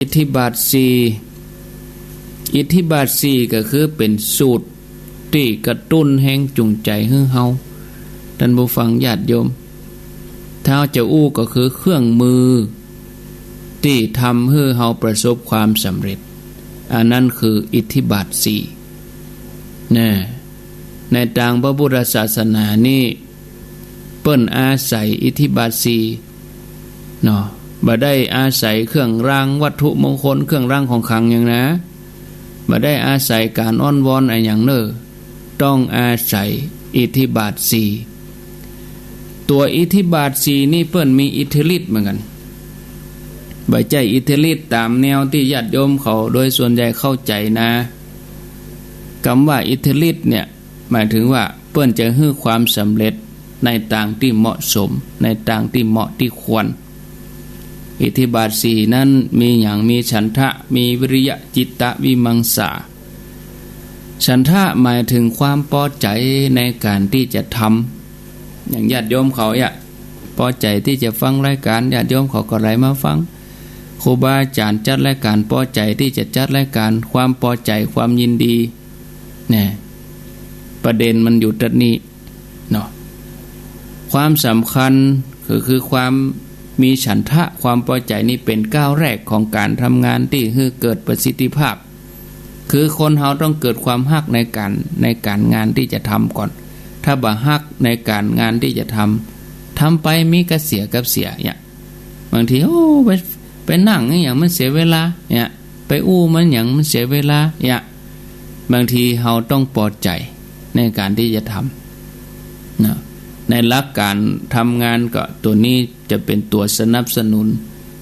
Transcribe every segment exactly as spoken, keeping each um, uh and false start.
อิทธิบาทสี่ อิทธิบาทสี่ก็คือเป๋นสูตรตี้กระตุ้นแฮงจูงใจ๋หื้อเฮา ต้านผู้ฟังญาติโยม ถ้าจะอู้ก็คือเครื่องมือตี้ทำหื้อเฮาประสบความสำเร็จ อันนั้นคืออิทธิบาทสี่ นะ ในตางพระพุทธศาสนานี้ เปิ้นอาศัยอิทธิบาทสี่ เนาะ บ่ได้อาศัยเครื่องรางวัตถุมงคล เครื่องรางของขลังหยังนะ บ่ได้อาศัยก๋านอ้อนวอนอะหยังเน่อ ต้องอาศัยอิทธิบาทสี่ ตั๋วอิทธิบาทสี่นี่เปิ้นมีอิทธิฤทธิ์เหมือนกั๋น บ่ใจ้อิทธิฤทธิ์ต๋ามแนวตี้ญาติโยมเขาโดยส่วนใหญ่เข้าใจ๋นะ กำว่าอิทธิฤทธิ์เนี่ย หมายถึงว่าเปิ้นจะหื้อความสำเร็จในตางตี้เหมาะสม ในตางตี้เหมาะตี้ควร อิทธิบาทสี่นั้นมีหยัง มีฉันทะ มีวิริยะ จิตตะ วิมังสา ฉันทะหมายถึงความปอใจ๋ในก๋านตี้จะทำ อย่างญาติโยมเขาเนี่ย ปอใจ๋ตี้จะฟังรายก๋าน ญาติโยมเขาก็ไหลมาฟัง ครูบาอาจ๋ารย์จัดรายก๋าน ปอใจ๋ตี้จะจัดรายก๋าน ความปอใจ๋ ความยินดี เนี่ย ประเด็นมันอยู่ตรงนี้เนาะ ความสำคัญคือ คือความมีฉันทะ ความปอใจ๋นี่เป๋นก้าวแรกของก๋านทำงานตี้หื้อเกิดประสิทธิภาพ คือคนเฮาต้องเกิดความฮักในก๋าน ในก๋านงานตี้จะทำก่อน ถ้าบ่ฮักในก๋านงานตี้จะทำ ทำไปมีก้าเสียกับเสียเนี่ย บางที โอ้ ไป ไปนั่งอะหยังมันเสียเวลาเนี่ย ไปอู้มันหยังมันเสียเวลาเนี่ย บางทีเฮาต้องปอใจ๋ในก๋านตี้จะทำเนาะ ในหลักก๋านทำงานก็ตั๋วนี้จะเป๋นตั๋วสนับสนุน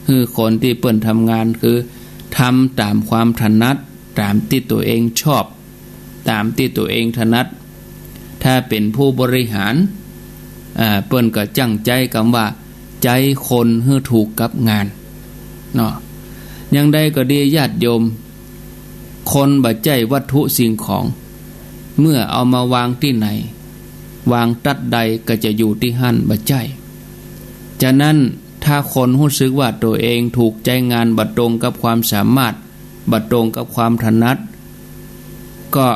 หื้อคนตี้เปิ้นทำงานคือทำต๋ามความถนัด ต๋ามตี้ตั๋วเองชอบ ต๋ามตี้ตั๋วเองถนัด ถ้าเป๋นผู้บริหาร อ่า เปิ้นก็จั่งใจ๊กำว่า ใจ๊คนหื้อถูกกับงาน เนาะ อย่างใดก็ดีญาติโยม คนบ่ใจ้วัตถุสิ่งของ เมื่อเอามาวางตี้ไหน วางตั๊ดใดก็จะอยู่ตี้หั้น บ่ใจ้ ฉะนั้นถ้าคนฮู้สึกว่าตั๋วเองถูกใจ๊งานบ่ตรงกับความสามารถ บ่ตรงกับความถนัด ก็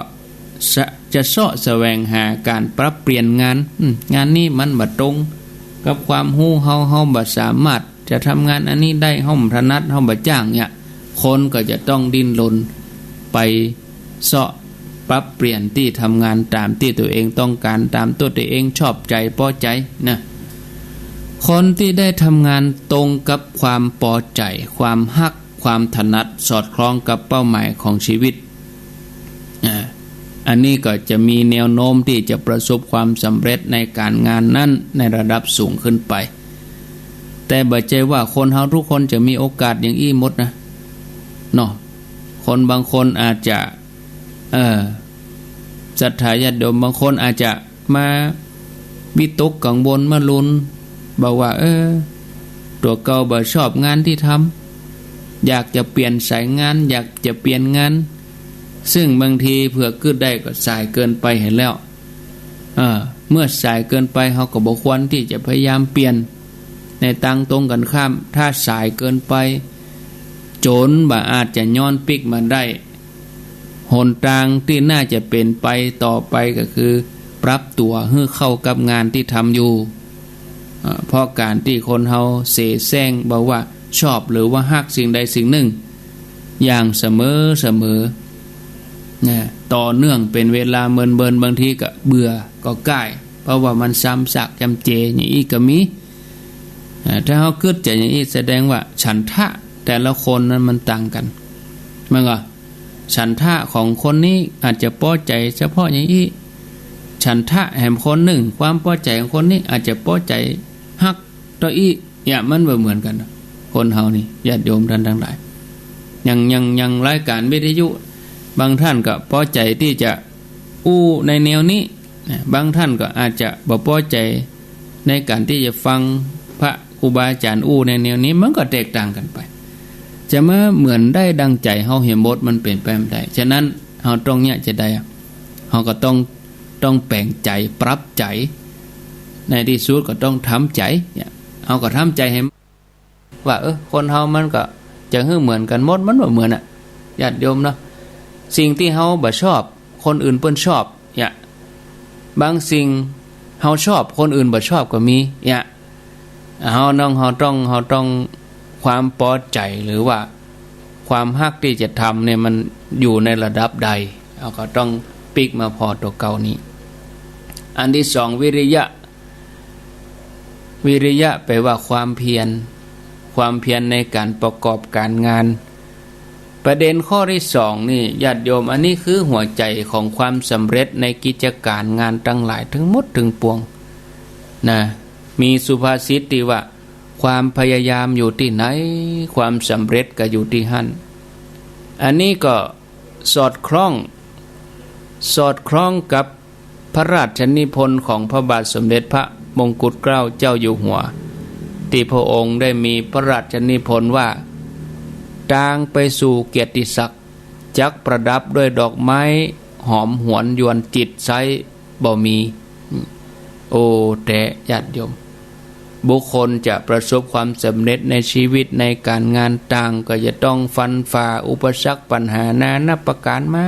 จะ จะเซาะแสวงหาก๋านปรับเปลี่ยนงาน อืม งานนี้มันบ่ตรงกับความฮู้เฮา เฮาบ่สามารถจะทำงานอันนี้ได้ เฮาบ่ถนัด เฮาบ่จ้างเนี่ย คนก็จะต้องดิ้นรนไปเซาะปรับเปลี่ยนตี้ทำงานต๋ามตี้ตั๋วเองต้องก๋าน ต๋ามตี้ตั๋วเองชอบใจ๋ปอใจ๋นะ คนตี้ได้ทำงานตรงกับความปอใจ๋ ความฮัก ความถนัด สอดคล้องกับเป้าหมายของชีวิต อ่า อันนี้ก็จะมีแนวโน้มตี้จะประสบความสำเร็จในก๋านงานนั้นในระดับสูงขึ้นไป แต่บ่ใจ้ว่าคนเฮาทุกคนจะมีโอกาสอย่างอี้หมดนะ เนาะ คนบางคนอาจจะ เออ ศรัทธาญาติโยมบางคนอาจจะมาวิตกกังวล มาลุ้น บอกว่า เออ ตั๋วเก่าบ่ชอบงานตี้ทำ อยากจะเปลี่ยนสายงาน อยากจะเปลี่ยนงาน ซึ่งบางทีเผื่อกึ๊ดได้ก็สายเกินไปหั้นแล้ว เออ เมื่อสายเกินไป เฮาก็บ่ควรตี้จะพยายามเปลี่ยน ในตางตรงกั๋นข้าม ถ้าสายเกินไป จ๋นบ่าอาจจะย้อนปิ๊กมาได้ หนตางตี้น่าจะเป๋นไปต่อไปก็คือ ปรับตั๋วหื้อเข้ากับงานตี้ทำอยู่ เอ่อ เพราะก๋านตี้คนเฮาเสแสร้งบ่าว่าชอบหรือว่าฮักสิ่งใดสิ่งนึ่ง อย่างเสมอเสมอ นะ ต่อเนื่องเป๋นเวลาเมินๆ บางทีก็เบื่อก็ก้าย เพราะว่ามันซ้ำซากจำเจ อย่างอี้ก็มี อ่า ถ้าเฮากึ๊ดจะอย่างอี้ แสดงว่าฉันทะแต่ละคนนั้นมันต่างกั๋น มันก็ ฉันทะของคนนี้อาจจะปอใจ๋เฉพาะอย่างอี้ ฉันทะแหมคนนึ่ง ความปอใจ๋ของคนนี้อาจจะปอใจ๋ฮักต่ออี้ เนี่ย มันบ่เหมือนกั๋น คนเฮานี่ ญาติโยมต้านตังหลาย อย่าง อย่าง อย่างรายก๋านวิทยุ บางต้านก็ปอใจ๋ตี้จะอู้ในแนวนี้ นะ บางต้านก็อาจจะบ่ปอใจ๋ในก๋านตี้จะฟังพระครูบาอาจ๋ารย์อู้ในแนวนี้ มันก็แตกต่างกั๋นไป จะมาเหมือนได้ดังใจ๋เฮาเหียหมด มันเป๋นไปบ่ได้ ฉะนั้นเฮาต้องเนี่ยจะใดอะ เฮาก็ต้อง ต้องแป๋งใจ๋ ปรับใจ๋ ในตี้สุดก็ต้องทำใจ๋ เนี่ย เฮาก็ทำใจ๋หื้อ ว่า เออ คนเฮามันก็ จะหื้อเหมือนกั๋นหมด มันบ่เหมือนอะ ญาติโยมเนาะ สิ่งตี้เฮาบ่ชอบ คนอื่นเปิ้นชอบ เนี่ย บางสิ่งเฮาชอบ คนอื่นบ่ชอบก็มี เนี่ย เฮาต้อง เฮาต้อง เฮาต้อง ความปอใจ๋หรือว่าความฮักตี้จะทำเนี่ย มันอยู่ในระดับใด เฮาก็ต้องปิ๊กมาผ่อตั๋วเก่านี้ อันตี้สอง วิริยะ วิริยะแปลว่าความเพียร ความเพียรในก๋านประกอบก๋านงาน ประเด็นข้อตี้สองนี่ ญาติโยม อันนี้คือหัวใจ๋ของความสำเร็จในกิจก๋านงานตังหลายตึงหมดตึงปวง นะ มีสุภาษิตตี้ว่า ความพยายามอยู่ตี้ไหน ความสำเร็จก็อยู่ตี้หั้น อันนี้ก็สอดคล้อง สอดคล้องกับพระราชนิพนธ์ของพระบาทสมเด็จพระมงกุฎเกล้าเจ้าอยู่หัว ตี้พระองค์ได้มีพระราชนิพนธ์ว่า ตางไปสู่เกียรติศักดิ์ จักประดับด้วยดอกไม้หอมหวนยวนจิตไซร้บ่มี โอ้ แต๊ ญาติโยม บุคคลจะประสบความสำเร็จในชีวิตในก๋านงานต่าง ก็จะต้องฟันฝ่าอุปสรรคปัญหานานับประก๋านมา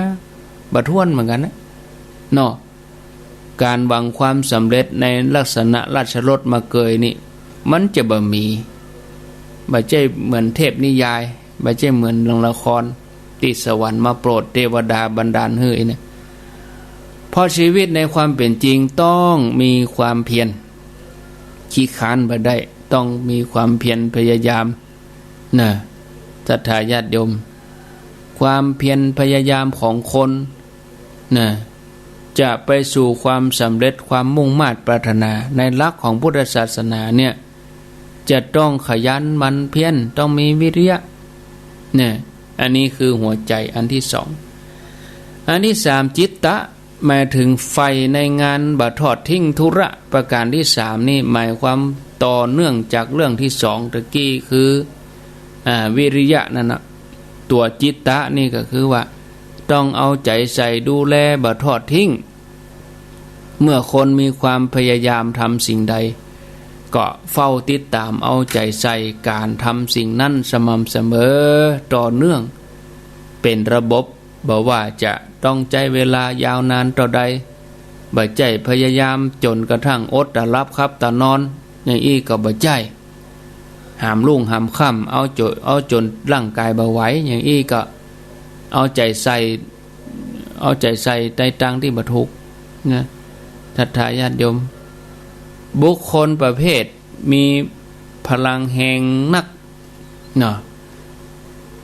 บ่ถ้วนเหมือนกั๋นนะ เนาะ ก๋านหวังความสำเร็จในลักษณะราชรสมาเกยนี่ มันจะบ่มี บ่ใจ้เหมือนเทพนิยาย บ่ใจ้เหมือนเรื่องละคร ตี้สวรรค์มาโปรด เตวดาบันดาลหื้อเนี่ย เพราะชีวิตในความเป๋นจริงต้องมีความเพียร ขี้ค้านบ่ได้ ต้องมีความเพียรพยายาม นะ ศรัทธาญาติโยม ความเพียรพยายามของคน นะ จะไปสู่ความสำเร็จ ความมุ่งมาดปรารถนา ในหลักของพุทธศาสนาเนี่ย จะต้องขยันหมั่นเพียร ต้องมีวิริยะ เนี่ย อันนี้คือหัวใจ๋อันตี้สอง อันตี้สาม จิตตะ หมายถึงใฝ่ในงานบ่ทอดทิ้งธุระ ประก๋านตี้สามนี่หมายความต่อเนื่องจากเรื่องตี้สองตะกี้ คือ อ่า วิริยะนั่นนะ ตั๋วจิตตะนี่ก็คือว่า ต้องเอาใจ๋ใส่ดูแลบ่ทอดทิ้ง เมื่อคนมีความพยายามทำสิ่งใด ก็เฝ้าติดต๋ามเอาใจ๋ใส่ก๋านทำสิ่งนั้นสม่ำเสมอ ต่อเนื่อง เป๋นระบบ บ่ว่าจะต้องใจ๊เวลายาวนานเต้าใด บ่ใจ้พยายามจ๋นกระทั่งอดต๋าหลับขับต๋านอน อย่างอี้ก็บ่ใจ้ หามรุ่งหามค่ำ เอาจ๋น เอาจ๋นร่างก๋ายบ่ไหว อย่างอี้ก็เอาใจ๋ใส่ เอาใจ๋ใส่ในตางตี้บ่ถูกนะ ศรัทธาญาติโยม บุคคลประเภทมีพลังแฮงนัก เนาะ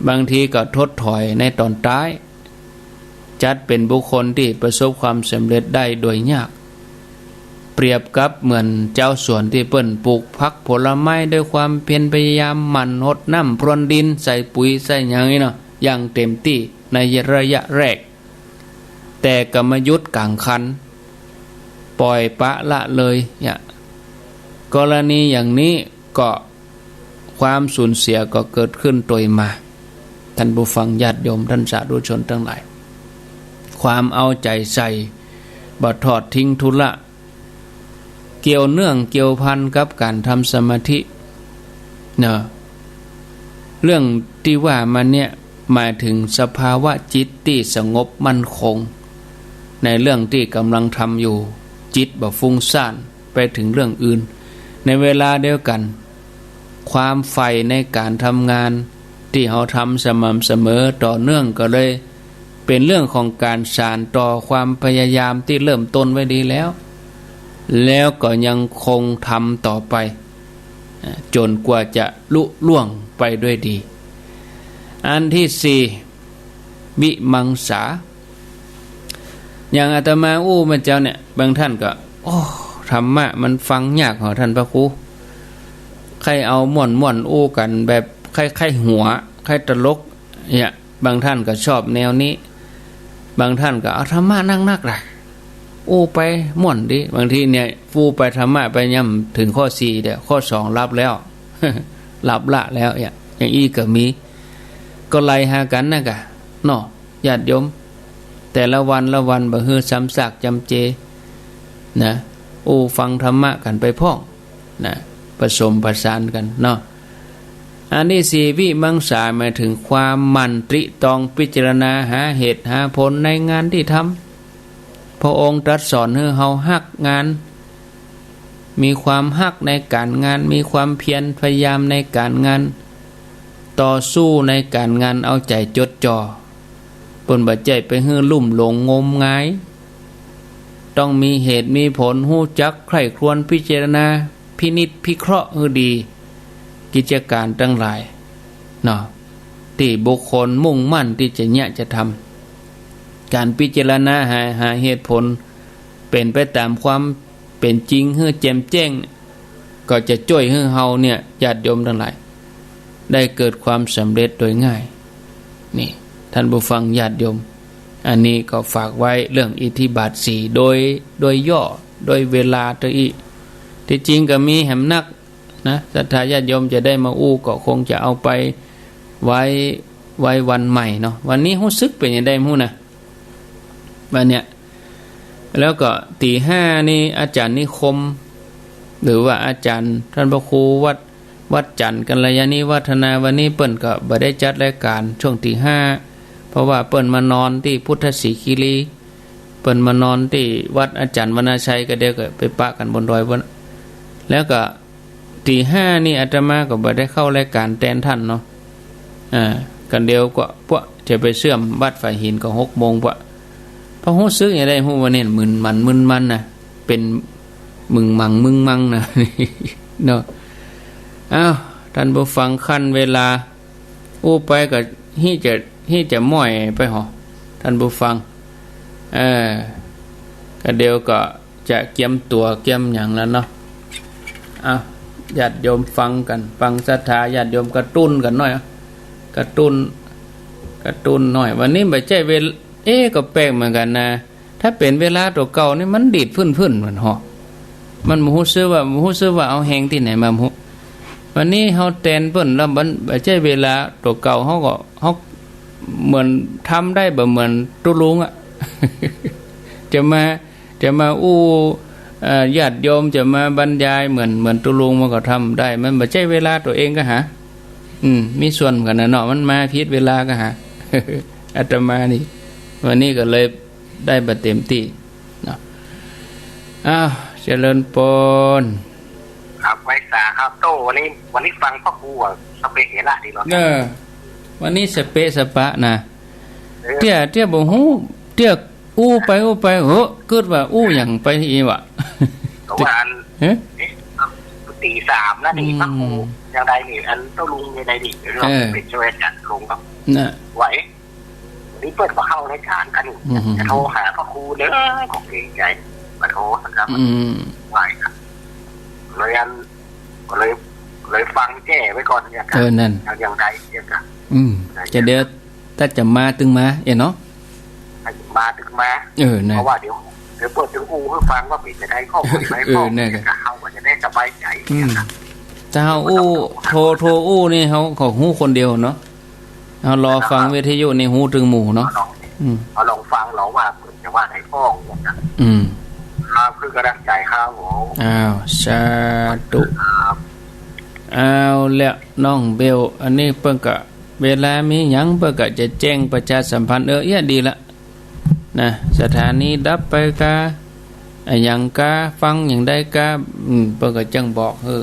บางทีก็ถดถอยในต๋อนต๊าย จัดเป๋นบุคคลตี้ประสบความสำเร็จได้โดยยาก เปรียบกับเหมือนจาวสวนตี้เปิ้นปลูกผักผลไม้ด้วยความเพียรพยายาม หมั่นฮดน้ำพรวนดิน ใส่ปุ๋ยใส่หยังนี่เนาะ อย่างเต็มตี้ในระยะแรก แต่ก็มาหยุดก๋างคัน ป่อยปละละเลยเนี่ย กรณีอย่างนี้ก็ความสูญเสียก็เกิดขึ้นตวยมา ท่านผู้ฟังญาติโยม ท่านสาธุชนตังหลาย ความเอาใจ๋ใส่ บ่ทอดทิ้งธุระ เกี่ยวเนื่องเกี่ยวพันกับก๋านทำสมาธิ เนาะ เรื่องตี้ว่ามาเนี่ย หมายถึงสภาวะจิตตี้สงบมั่นคง ในเรื่องตี้ก๋ำลังทำอยู่ จิตบ่ฟุ้งซ่านไปเถิงเรื่องอื่น ในเวลาเดียวกั๋น ความใฝ่ในก๋านทำงานตี้เฮาทำสม่ำเสมอต่อเนื่อง ก็เลยเป๋นเรื่องของก๋านสานต่อความพยายามตี้เริ่มต้นไว้ดีแล้ว แล้วก็ยังคงทำต่อไป อ่า จ๋นกว่าจะลุล่วงไปด้วยดี อันตี้สี่ วิมังสา อย่างอาตมาอู้มาเจ้าเนี่ย บางท่านก็ โอ้ ธรรมะมันฟังยากเหรอท่านพระครู ใค่เอาม่วนๆ อู้กั๋นแบบใค่ๆ หัว ใค่ตลก เนี่ย บางท่านก็ชอบแนวนี้ บางท่านก็เอาธรรมะนักๆ ล่ะ อู้ไปม่วนดี บางทีเนี่ย อู้ไปธรรมะไปย่ำเถิงข้อสี่เดี๋ยว ข้อสองหลับแล้ว หลับละแล้วเนี่ย อย่างอี้ก็มี ก็ไล่หากั๋นนะกะ เนาะ ญาติโยม แต่ละวันละวันบ่หื้อซ้ำซากจำเจ นะ อู้ฟังธรรมะกั๋นไปพ่อง นะ ผสมผสานกั๋นเนาะ อันตี้สี่ วิมังสา หมายเถิงความหมั่นตริตรองพิจารณาหาเหตุหาผลในงานตี้ทำ พระองค์ตรัสสอนหื้อเฮาฮักงาน มีความฮักในก๋านงาน มีความเพียรพยายามในก๋านงาน ต่อสู้ในก๋านงาน เอาใจ๋จดจ่อ เปิ้นบ่ใจ้ไปหื้อลุ่มหลงงมงาย ต้องมีเหตุมีผล ฮู้จักใคร่ครวญพิจารณา พินิจพิเคราะห์หื้อดี กิจก๋านตังหลายเนาะ ตี้บุคคลมุ่งมั่นตี้จะเยียะจะทำ ก๋านพิจารณาหา หาเหตุผล เป๋นไปต๋ามความเป๋นจริงหื้อแจ่มแจ้ง ก็จะจ้วยหื้อเฮาเนี่ย ญาติโยมตังหลาย ได้เกิดความสำเร็จโดยง่าย นี่ ท่านผู้ฟังญาติโยม อันนี้ก็ฝากไว้เรื่องอิทธิบาทสี่ โดย โดยย่อ โดยเวลาเต้าอี้ ตี้จริงก็มีแหมนักนะ ศรัทธาญาติโยมจะได้มาอู้ก็คงจะเอาไปไว้ ไว้วันใหม่เนาะ วันนี้ฮู้สึกเป๋นจะไดบ่ฮู้นะ วันเนี้ย แล้วก็ตี๋ห้านี่อาจ๋ารย์นิคม หรือว่าอาจ๋ารย์ท่านพระครูวัด วัดจันทร์กัลยาณิวัฒนา วันนี้เปิ้นก็บ่ได้จัดรายก๋านช่วงตี๋ห้า เพราะว่าเปิ้นมานอนตี้พุทธศรีคีรี เปิ้นมานอนตี้วัดอาจ๋ารย์วรรณชัย ก็เดี๋ยวก็ไปปะกั๋นบนดอยปู้น แล้วก็ ตี๋ห้านี่อาตมาก็บ่ได้เข้ารายก๋านแตนท่านเนาะ อ่า กั๋นเดี๋ยวก็ปะจะไปเสื่อมวัดฝายหินก็หกโมงปะ พอฮู้สึกจะไดบ่ฮู้ว่าเนี่ย มึนมัน มึนมันนะ เป๋นมึงมัง มึงมังนะ เนาะ อ้าว ท่านผู้ฟัง คันเวลา อู้ไปก็ฮี่จะ ฮี่จะม้อยไปหอ ท่านผู้ฟัง เออ ก็เดี๋ยวก็จะเกียมตั๋วเกียมหยังแล้วเนาะ อ้าว ญาติโยมฟังกั๋น ฟังศรัทธาญาติโยมกระตุ้นกั๋นหน้อย กระตุ้น กระตุ้นหน้อย วันนี้บ่ใจ้เวล- เอ๊ะ ก็แปลกเหมือนกั๋นนะ ถ้าเป๋นเวลาตั๋วเก่านี่มันดีดฟึ่นๆ มันหอ มันบ่ฮู้สึกว่า บ่ฮู้สึกว่าเอาแฮงตี้ไหนมาบ่ฮู้ วันนี้เฮาแตนเปิ้นแล้วมันบ่ใจ้เวลาตั๋วเก่า เฮาก็ เฮาเหมือนทำได้บ่เหมือนตุ๊ลุงอะ จะมา จะมาอู้ เอ่อ ญาติโยม จะมาบรรยายเหมือน เหมือนตุ๊ลุงมันก็ทำได้ มันบ่ใจ้เวลาตั๋วเองก็หา อืม มีส่วนกั๋นนะเนาะ มันมาผิดเวลาก็หา อาตมานี่ วันนี้ก็เลย ได้บ่เต๋มตี้เนาะ อ้าว เจริญปอน ครับ ไหว้สาครับ โต้ วันนี้ วันนี้ฟังพระครูอะ สเปะเฮระดีเนาะ เออ วันนี้สเปะสปะนะ เออ เตี้ย เตี้ยบ่ฮู้ เตี้ยอู้ไปอู้ไป เฮ้อ กึ๊ดว่าอู้หยังไปอี้วะ ก็ว่าอัน เอ๊ะ เอ๊ะ ตี๋สามนะนี่ อืม พระครู ยังไดนี่ อันโต้ลุงยังไดนี่ เออ เป๋นช่วยอาจ๋ารย์ลุงครับ น่ะ ไหว นี่เปิ้นบ่เข้ารายก๋านกั๋น อืม จะโทรหาพระครูเด้อ ก็เกรงใจ๋ บ่โทรสักครับ อืม ไหวครับ เลยอัน ก็เลย เลยฟังแจ้ไว้ก่อนเนี่ยครับ เออ นั่น ยัง ยังไดเนี่ยครับ อืม จะเดี๋ยว ถ้าจะมาตึงมา เอ๊ะเนาะ ถ้าจะมาตึงมา เออ นั่น เพราะว่าเดี๋ยว เดี๋ยวเปิ้นตึงอู้หื้อฟังว่าเป๋นจะไดข้อมูลไหม เออ ข้อมูล นั่น เนี่ยครับ เฮาก็จะได้สบายใจ๋ อืม เนี่ยครับ ถ้าเฮาอู้ โทร โทรอู้นี่เฮาก็ฮู้คนเดียวเนาะ เฮารอฟังวิทยุนี่ฮู้ตึงหมู่เนาะ เอาลอง อืม เอาลองฟังลองว่าเปิ้นจะว่าไดพ่องนะ อืม ครับ เปิ้นก็ได้ใจ๋ครับผม อ้าว สาธุ ครับ เอาละ น้องเบล อันนี้เปิ้นก็ เวลามีหยังเปิ้นก็จะแจ้งประชาสัมพันธ์ เออ เอี้ย ดีละ นะ สถานีดับไปกา อะหยังกา ฟังหยังได้กา อืม เปิ้นก็จั่งบอกหื้อ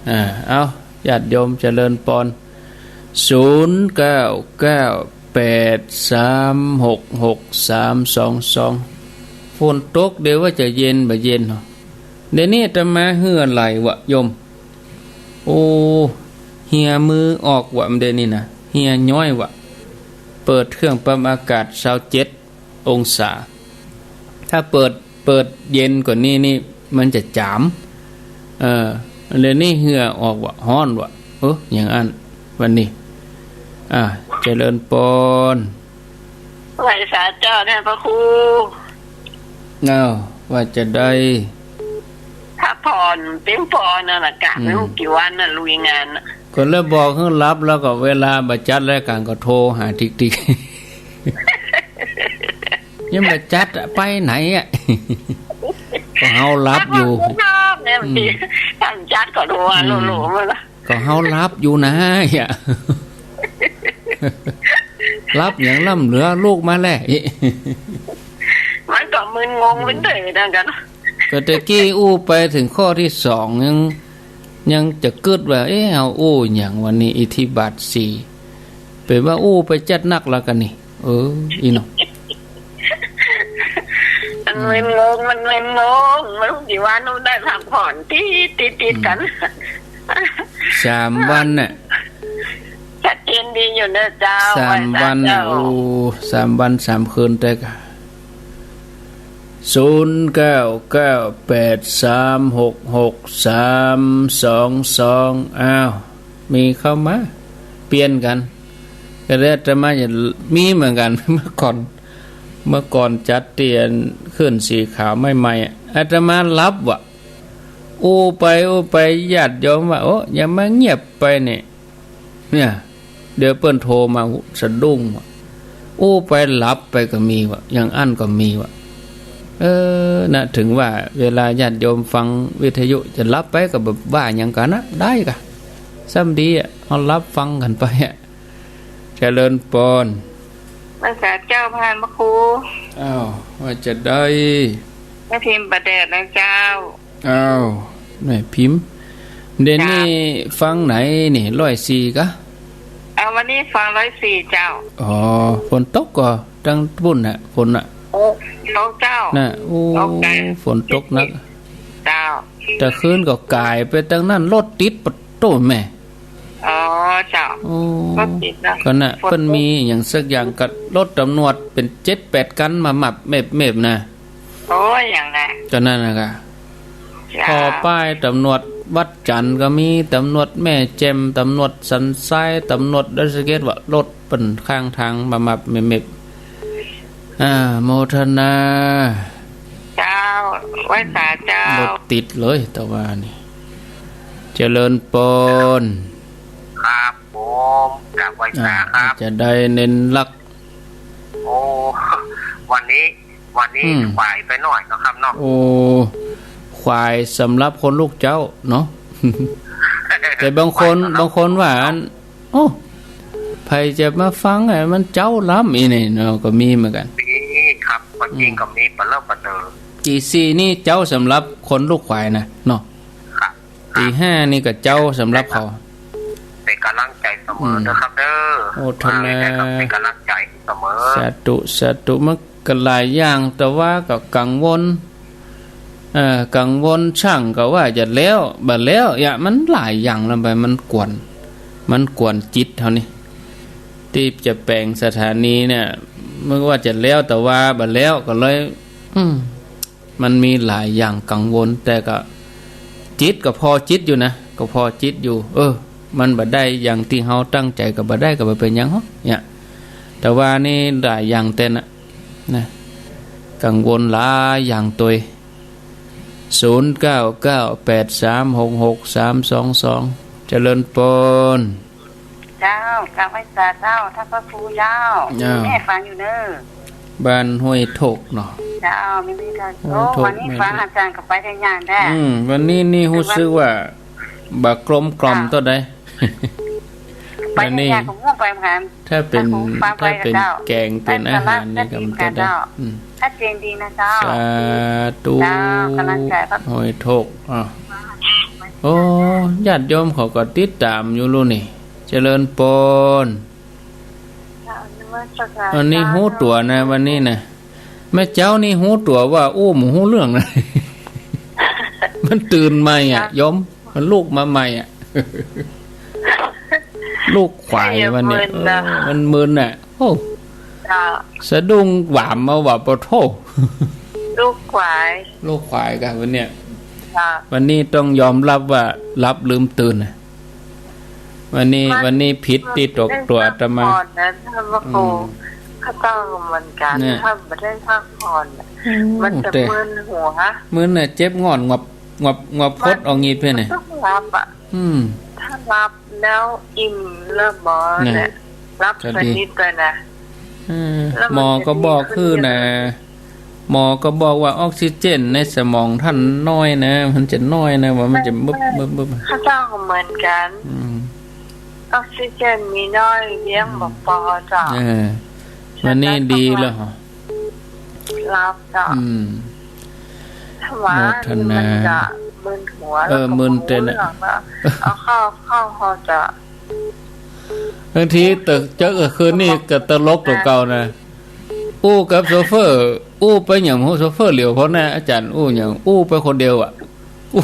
อ่า เอา ญาติโยมเจริญปอน ศูนย์เก้าเก้าแปดสามหกหกสามสองสอง ฝนตกเดี๋ยวว่าจะเย็นบ่เย็นเนาะ เดี๋ยวนี้อาตมาเหื่อไหลวะโยม โอ้ เหี่ยมือออกวะ เดี๋ยวนี้นะ เหี่ยย้อยวะ เปิดเครื่องปรับอากาศซาวเจ็ดองศา ถ้าเปิด เปิดเย็นกว่านี้นี่มันจะจ๋าม เออ เดี๋ยวนี้เหื่อออกวะ ฮ้อนวะ เออ อย่างอั้น วันนี้ อ่า เจริญปอน ไหว้สาเจ้าเนี่ยพระครู อ้าว ว่าจะได้ พักผ่อนเพียงพอนั่นแหละกะ อืม ไม่รู้กี่วันน่ะ ลุยงานน่ะ ก็เลยบอกหื้อหลับ แล้วก็เวลาบ่จัดรายก๋านก็โทรหาติ๊กติ๊ก ยังบ่จัดอะ ไปไหนอะ ก็เฮาหลับอยู่ พักผ่อนเพียงพอเนี่ย บางที อืม ถ้าบ่จัดก็โทรหา อืม โหลๆ มาละ ก็เฮาหลับอยู่นะ อะ หลับหยังล้ำเหลือลุกมาแล มันก็มึนงงไปเต๋อดังกั๋น ก็ตะกี้อู้ไปเถิงข้อตี้สอง ยัง ยังจะกึ๊ดว่า เอ๊ะ เฮาอู้หยังวันนี้ อิทธิบาทสี่ เป๋นว่าอู้ไปจัดนักแล้วกั๋นนี่ เออ อี้เนาะ มันมึนงง มันมึนงง มันสิว่าหนูได้พักผ่อนติดๆๆ กั๋น สามวันน่ะ ชัดเจนดีอยู่เนาะเจ้า สามวันน่ะ ไหว้สาเจ้า โอ้ สามวันสามคืนแต่ก็ ศูนย์เก้าเก้าแปดสามหกหกสามสองสอง อ้าว มีเข้ามา เปลี่ยนกั๋น ก็แล้วแต่มาจะมีเหมือนกั๋น เมื่อก่อน เมื่อก่อนจัดตี้อันขึ้นสีขาวใหม่ๆ อะ อาตมาหลับว่ะ อู้ไปอู้ไป ญาติโยมว่า โอ้ อย่ามาเงียบไปเนี่ย เนี่ย เดี๋ยวเปิ้นโทรมา สะดุ้งว่ะ อู้ไปหลับไปก็มีว่ะ อย่างอั้นก็มีว่ะ เออ นะ ถึงว่าเวลาญาติโยมฟังวิทยุจะหลับไปก็บ่ว่าหยังกั๋นนะ ได้กะ ซ้ำดีอะ เอาหลับฟังกั๋นไปอะ เจริญปอน ไหว้สาเจ้าพานพระครู อ้าว ว่าจะได้ แม่พิมพ์ประแดดนะเจ้า อ้าว แม่พิมพ์ เดี๋ยวนี้ จ้า ฟังไหนนี่ ร้อยสี่กะ เอา วันนี้ฟังร้อยสี่เจ้า อ๋อ ฝนตกก่อ ตังปุ้นน่ะ ฝนน่ะ โอ้ ตกเจ้า น่ะ โอ้ ตกใจ ฝนตกนัก เจ้า แต่คืนก็ก่ายไปตังนั้น รถติดปะโต้แม่ อ๋อ เจ้า โอ้ รถติดนะ ก็น่ะ ฝนตก เปิ้นมีหยังสักอย่างกับรถตำรวจเป๋นเจ็ดแปดคันมามับเมบๆ นะ โอ้ย อย่างนั้น ก็นั่นน่ะกะ เจ้า พอป้ายตำรวจวัดจันทร์ก็มี ตำรวจแม่แจ่ม ตำรวจสันทราย ตำรวจดอยสะเก็ด ว่ารถเปิ้นข้างตางมามับเมบๆ อ่า โมทนา เจ้า ไหว้สาเจ้า รถติดเลย แต่ว่านี่ เจริญปอน ครับผม กราบไหว้สาครับ อ่า จะได้เน้นหลัก โอ้ วันนี้ วันนี้ อืม ขวายไปหน่อยเนาะครับเนาะ โอ้ ขวายสำหรับคนลูกเจ้าเนาะ แต่บางคน ขวายสำหรับ บางคนว่าอัน โอ้ ใผจะมาฟังอะ มันเจ๊าล้ำอี้นี่เนาะ ก็มีเหมือนกั๋น มีครับ ความจริง อืม ก็มีปะเลอะปะเต๋อ ตีสี่นี่เจ๊าสำหรับคนลูกขวายนะเนาะ ครับ ตีห้านี่ก็เจ๊าสำหรับเขา เป๋นก๋ำลังใจ๋เสมอ อืม เด้อครับเด้อ โมทนา มาเลยนะครับ เป๋นก๋ำลังใจ๋เสมอ สาธุ สาธุ มันก็หลายอย่าง แต่ว่าก็กังวล เอ่อ กังวล ช่างก็ว่าจะแล้ว บ่แล้ว ยะ มันหลายอย่างแล้วไป มันกวน มันกวนจิตเฮานี่ ตี้จะแป๋งสถานีเนี่ย มันว่าจะแล้ว แต่ว่าบ่แล้ว ก็เลย อืม มันมีหลายอย่างกังวล แต่ก็ จิตก็ผ่อจิตอยู่นะ ก็ผ่อจิตอยู่ เออ มันบ่ได้อย่างตี้เฮาตั้งใจ๋ ก็บ่ได้ ก็บ่เป๋นหยังหรอกเนี่ย แต่ว่านี่หลายอย่างเต้นน่ะ นะ กังวลหลายอย่างตวย ศูนย์เก้าเก้าแปดสามหกหกสามสองสอง เจริญปอน เจ้า กราบไหว้สาเจ้า ท่านพระครูเจ้า เจ้า แม่ฟังอยู่เน้อ บ้านห้วยโทกเนาะ เจ้า แม่ แม่ โอ้ ห้วยโทก วันนี้ฟังอาจ๋ารย์ก็ไปได้ยากแต๊ อืม วันนี้นี่ฮู้สึกว่าบ่กลมกล่อมเต้าใด ไปได้ยาก วันนี้ก็ง่วงไปเหมือนกั๋น ถ้าเป๋น ฟังไป ถ้าเป๋น เจ้า แก๋งเป๋นอาหารนี่ก็มันจะได้ เจ้า อืม ชัดเจนดีนะเจ้า สาธุ เจ้า ก๋ำลังใจ๋ครับ ห้วยโทก อ่ะ โอ้ ญาติโยมเขาก็ติดต๋ามอยู่ลูกนี่ เจริญปอน เจ้า นมัสก๋าน วันนี้ฮู้ตั๋วนะ เจ้า วันนี้นะ แม่เจ๊านี่ฮู้ตั๋วว่าอู้บ่ฮู้เรื่องนะ มันตื่นใหม่อะ ครับ โยม มันลุกมาใหม่อะ ลูกขวายวันนี้ เออ มันมึนน่ะ โอ้ เจ้า สะดุ้งหวามมาว่าปะโธ่ ลูกขวาย ลูกขวายกะวันเนี้ย เจ้า วันนี้ต้องยอมรับว่าหลับลืมตื่นน่ะ วันนี้ วันนี้ผิดตี้ตกตั๋วอาตมา พักผ่อนนะ ท่านพระครู อืม ข้าเจ้าก็เหมือนกั๋น เนี่ย ถ้าบ่ได้พักผ่อนน่ะ อืม มันจะ แต่ มึนหัว มึนน่ะ เจ็บง่อน งวบ งวบ งวบ พดออกหงิดไปน่ะ มันต้องหลับอะ อืม ถ้าหลับแล้วอิ่มแล้วบ่ เนี่ย เนี่ย หลับ ก็ดี สนิทเลยนะ เออ แล้วมัน หมอก็บอก จะดีขึ้น คือนะ เยอะ หมอก็บอกว่าออกซิเจนในสมองต้านน้อยนะ มันจะน้อยนะ ว่ามันจะมึบ เออ มึบ มึบ ข้าเจ้าก็เหมือนกั๋น อืม ออกซิเจนมีน้อย เลี้ยงบ่ปอเจ้า เออ วันนี้ดีแล้วเหรอ หลับเจ้า อืม ถ้าว่า โมทนา นี่มันจะมึนหัว เออ แล้วก็ มึนเต้นอะ บ่ฮู้เรื่องแล้ว เอาเข้า เข้าหอเจ้า บางทีเต๊อะ เจ๊าคืนนี้ก็ตลกกว่าเก่านะ อู้กับโชเฟอร์ อู้ไปหยังบ่ฮู้ โชเฟอร์เหลียวผ่านหน้า อาจ๋ารย์อู้หยัง อู้ไปคนเดียวอะ อู้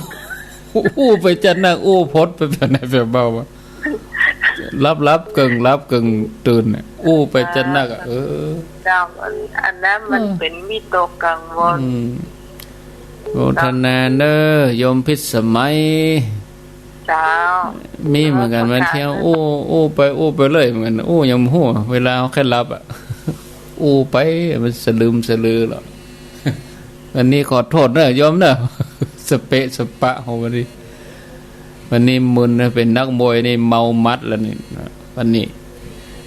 อู้ไปจัดนัก อู้พดไปแบบไหนแบบเบาอะ หลับๆ กึ่งหลับกึ่งตื่นอะ อู้ไปจัดนักอะ เออ เจ้า อัน อันนั้นมัน เออ เป๋นวิตกกังวล อืม โมทนาเน้อ โยมพิสมัย เจ้า มีเหมือนกั๋น บางเที่ยวอู้ อู้ไป อู้ไปเลยเหมือนกั๋น อู้หยังบ่ฮู้ เวลาเฮาใค่หลับอะ อู้ไป มันสะลึมสะลือเหรอ วันนี้ขอโทษเน้อโยมเน้อ สะเปะสะปะเฮาวันนี้ วันนี้มึนนะ เป๋นนักมวยนี่เมามัดแล้วนี่ วันนี้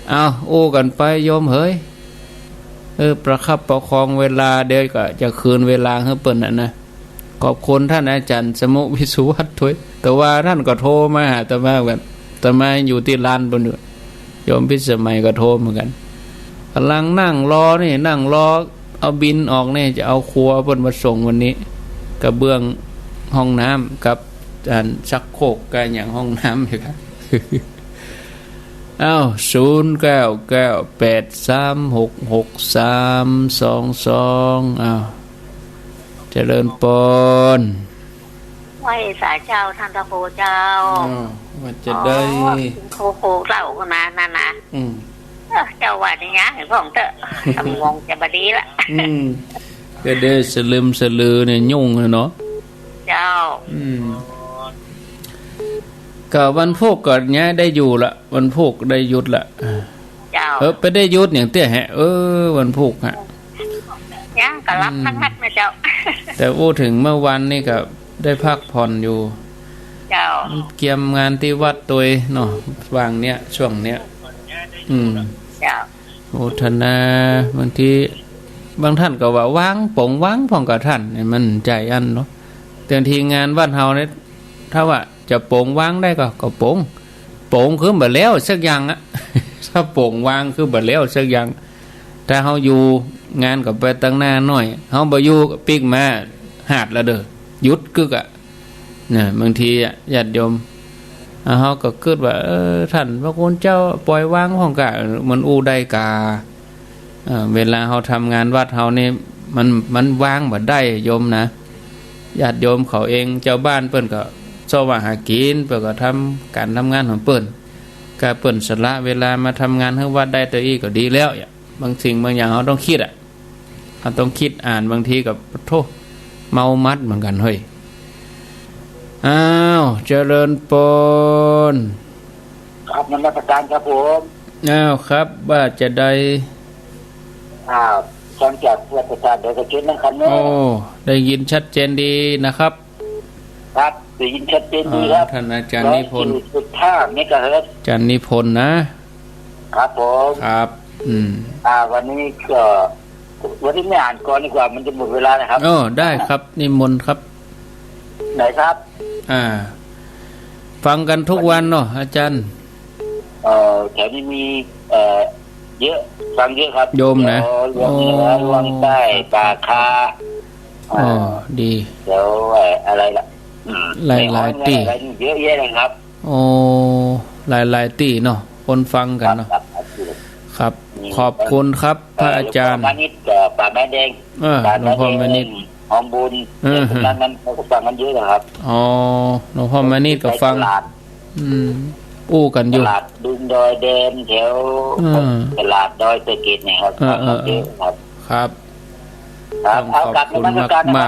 เอา อู้กั๋นไปโยมเหย เออ ประคับประคองเวลา เดี๋ยวก็จะคืนเวลาหื้อเปิ้นน่ะนะ ขอบคุณต้านอาจ๋ารย์สมุห์ วิสุวัฒน์ตวย แต่ว่าต้านก็โทรมาหาอาตมาเหมือนกั๋น อาตมาอยู่ตี้ลานปู๊นอยู่ โยมพิสมัยก็โทรเหมือนกั๋น ก่ำลังนั่งรอนี่ นั่งรอเอาบิณออกนี่ จะเอาครัวเปิ้นมาส่งวันนี้ กระเบื้องห้องน้ำกับ อันชักโครกกับหยังห้องน้ำอยู่ครับ อ้าว ศูนย์เก้าเก้าแปดสามหกหกสามสองสอง อ้าว เจริญปอน ไหว้สาเจ้าต้านพระครูเจ้า อ้าว ว่าจะได้ อ๋อ ครู ครูเล่ามานั่นนะ อืม เออ เจ้าว่าอย่างนี้ให้พ่องเต๊อะ สมองจะบ่ดีละ อืม ก็ได้สะลึมสะลือเนี่ยยุ่งเลยเนาะ เจ้า อืม ก็วันพูกก็เยียะได้อยู่ละ วันพูกได้หยุดละ เจ้า เออ ไปได้หยุดอย่างเตี้ยแหะ เออ วันพูกฮะ ยังก็หลับ อืม ทั้งฮัดนะเจ้า แต่อู้เถิงเมื่อวานนี่ก็ได้พักผ่อนอยู่ เจ้า เกียมงานตี้วัดตวยเนาะ ว่างเนี้ย ช่วงเนี้ย อืม เจ้า โมทนา บางที บางต้านก็ว่าวาง ป๋งวางพ่องกับต้าน เนี่ยมันใจ๋อั้นเนาะ แต่บางทีงานวัดเฮาเนี่ย ถ้าว่าจะป๋งวางได้ก็ ก็ป๋ง ป๋งคือบ่แล้วสักอย่างอะ ถ้าป๋งวางคือบ่แล้วสักอย่าง ถ้าเฮาอยู่ งานก็ไปตังหน้าหน้อย เฮาบ่อยู่ก็ปิ๊กมา หาดละเด้อ หยุดกึ๊กอะ นะ บางทีอะ ญาติโยม อ่า เฮาก็กึ๊ดว่า เออ ต้านพระคุณเจ้า ปล่อยวางพ่องกา มันอู้ได้กา เอ่อ เวลาเฮาทำงานวัดเฮานี่ มัน มันวางบ่ได้โยมนะ ญาติโยมเขาเอง เจ้าบ้านเปิ้นก็เซาะหากิ๋น เปิ้นก็ทำก๋านทำงานของเปิ้น ก็เปิ้นสละเวลามาทำงานหื้อวัดได้ตวยอี้ก็ดีแล้ว บางสิ่งบางอย่างเฮาต้องกึ๊ดอะ เฮาต้องกึ๊ดอ่าน บางทีก็ โธ่ เมามัดเหมือนกั๋นเฮ้ย อ้าว เจริญปอน ครับ นมัสการครับผม อ้าว ครับ ว่าจะได้ อ้าว ฟังจากวัดประธานเดี๋ยวก็เชิญนะครับเนาะ โอ้ ได้ยินชัดเจนดีนะครับ ครับ ได้ยินชัดเจนดีครับ อ่า ต้านอาจ๋ารย์นิพนธ์ ร้อยสี่สิบห้าเมกะเฮิรตซ์ อาจ๋ารย์นิพนธ์นะ ครับผม ครับ อืม อ่า วันนี้ก็ วันนี้ไม่อ่านกลอนดีกว่า มันจะหมดเวลานะครับ เออ ได้ครับ นิมนต์ครับ ไหนครับ อ่า ฟังกั๋นทุกวันเนาะ อาจ๋ารย์ เอ่อ แถวนี้มี เอ่อ เยอะ ฟังเยอะครับ โยมนะ แถวลวงเหนือ โอ้ ลวงใต้ ครับ ป่าคา อ๋อ อ่า ดี แถว เอ่อ อะไรล่ะ อืม หลายๆ ตี้ อะไรนี่เยอะแยะเลยครับ โอ้ หลายๆ ตี้เนาะ คนฟังกั๋นเนาะ ครับ ครับ ครับ อืม ขอบคุณครับ พระอาจ๋ารย์ เอ่อ หลวงพ่อมานิตย์กับป่าไม้แดง เออ ป่าไม้แดง หลวงพ่อมานิตย์ หอมบุญ เออ พวกนั้น นั้นเขาก็ฟังกั๋นเยอะนะครับ อ๋อ หลวงพ่อมานิตย์ก็ฟัง ไปตลาด อืม อู้กั๋นอยู่ ตลาดบึงดอยแดงแถว เออ ตลาดดอยสะเก็ดเนี่ยครับ เออ ฟังกั๋นเยอะครับ เออ เออ ครับ ครับ ต้องขอบคุณ เอากราบนมัสการนะครับ มาก